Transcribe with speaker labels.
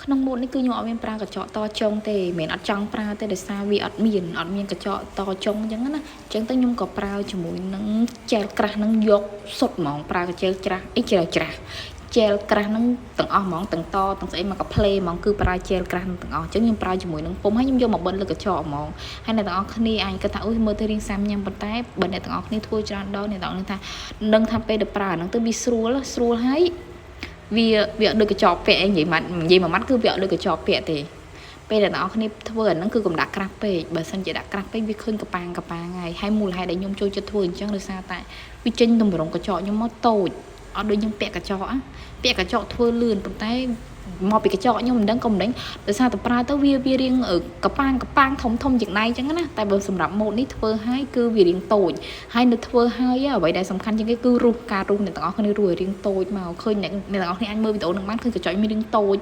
Speaker 1: ក្នុងម៉ូតនេះគឺខ្ញុំអត់មានប្រើកញ្ចក់តចុងទេមិនមែនអត់ចង់ប្រើទេដោយសារវាអត់មានកញ្ចក់តចុងអញ្ចឹងណាអញ្ចឹងទៅខ្ញុំក៏ប្រើជាមួយនឹងជែលក្រាស់ហ្នឹងយកសុទ្ធហ្មងប្រើកញ្ចែលច្រាស់អីជែលច្រាស់ជែលក្រាស់ហ្នឹងទាំងអស់ហ្មងទាំងតទាំងស្អីមកកាផ្លេហ្មងគឺប្រើជែលក្រាស់ហ្នឹងទាំងអស់អញ្ចឹងខ្ញុំប្រើជាមួយនឹងពុម្ពហើយខ្ញុំយកមកបិទលើកញ្ចក់ហ្មងហើយអ្នកទាំងអស់គ្នាអាចគិតថាអុយមើលទៅរាងសាំញ៉ាំប៉ុន្តែបើអ្នកទាំងអស់គ្នាធ្វើច្រើនដងអ្នកទាំងអស់គ្នាថាដឹងថាពេលដែលប្រើហ្នឹងទៅវាស្រួលស្រួលហើយវាវាអត់ដូចកញ្ចក់ពាក់ឯងនិយាយម៉ាត់និយាយមួយម៉ាត់គឺវាអត់ដូចកញ្ចក់ពាក់ទេពេលដែលអ្នកនរគ្នាធ្វើអាហ្នឹងគឺកុំដាក់ក្រាស់ពេកបើសិនជាដាក់ក្រាស់ពេកវាឃើញកប៉ាងកប៉ាងហើយហើយមូលហេតុដែលខ្ញុំចូលចិត្តធ្វើអញ្ចឹងដោយសារតែវាចេញតម្រងកញ្ចក់ខ្ញុំមកតូចអត់ដូចខ្ញុំពាក់កញ្ចក់ពាក់កញ្ចក់ធ្វើលឿនប៉ុន្តែមកពីកញ្ចក់ខ្ញុំមិនដឹងក៏មិនដឹងដោយសារតែប្រើទៅវាវារៀងកប៉ាងកប៉ាងធំធំជាងដៃអញ្ចឹងណាតែបើសម្រាប់ម៉ូតនេះធ្វើឲ្យគឺវារៀងតូចហើយនៅធ្វើឲ្យអ្វីដែលសំខាន់ជាងគេគឺរុះការរុះអ្នកទាំងអស់គ្នារុះឲ្យរៀងតូចមកឃើញអ្នកអ្នកទាំងអស់គ្នាអាចមើលវីដេអូនឹងបានឃើញកញ្ចក់មានរៀងតូច។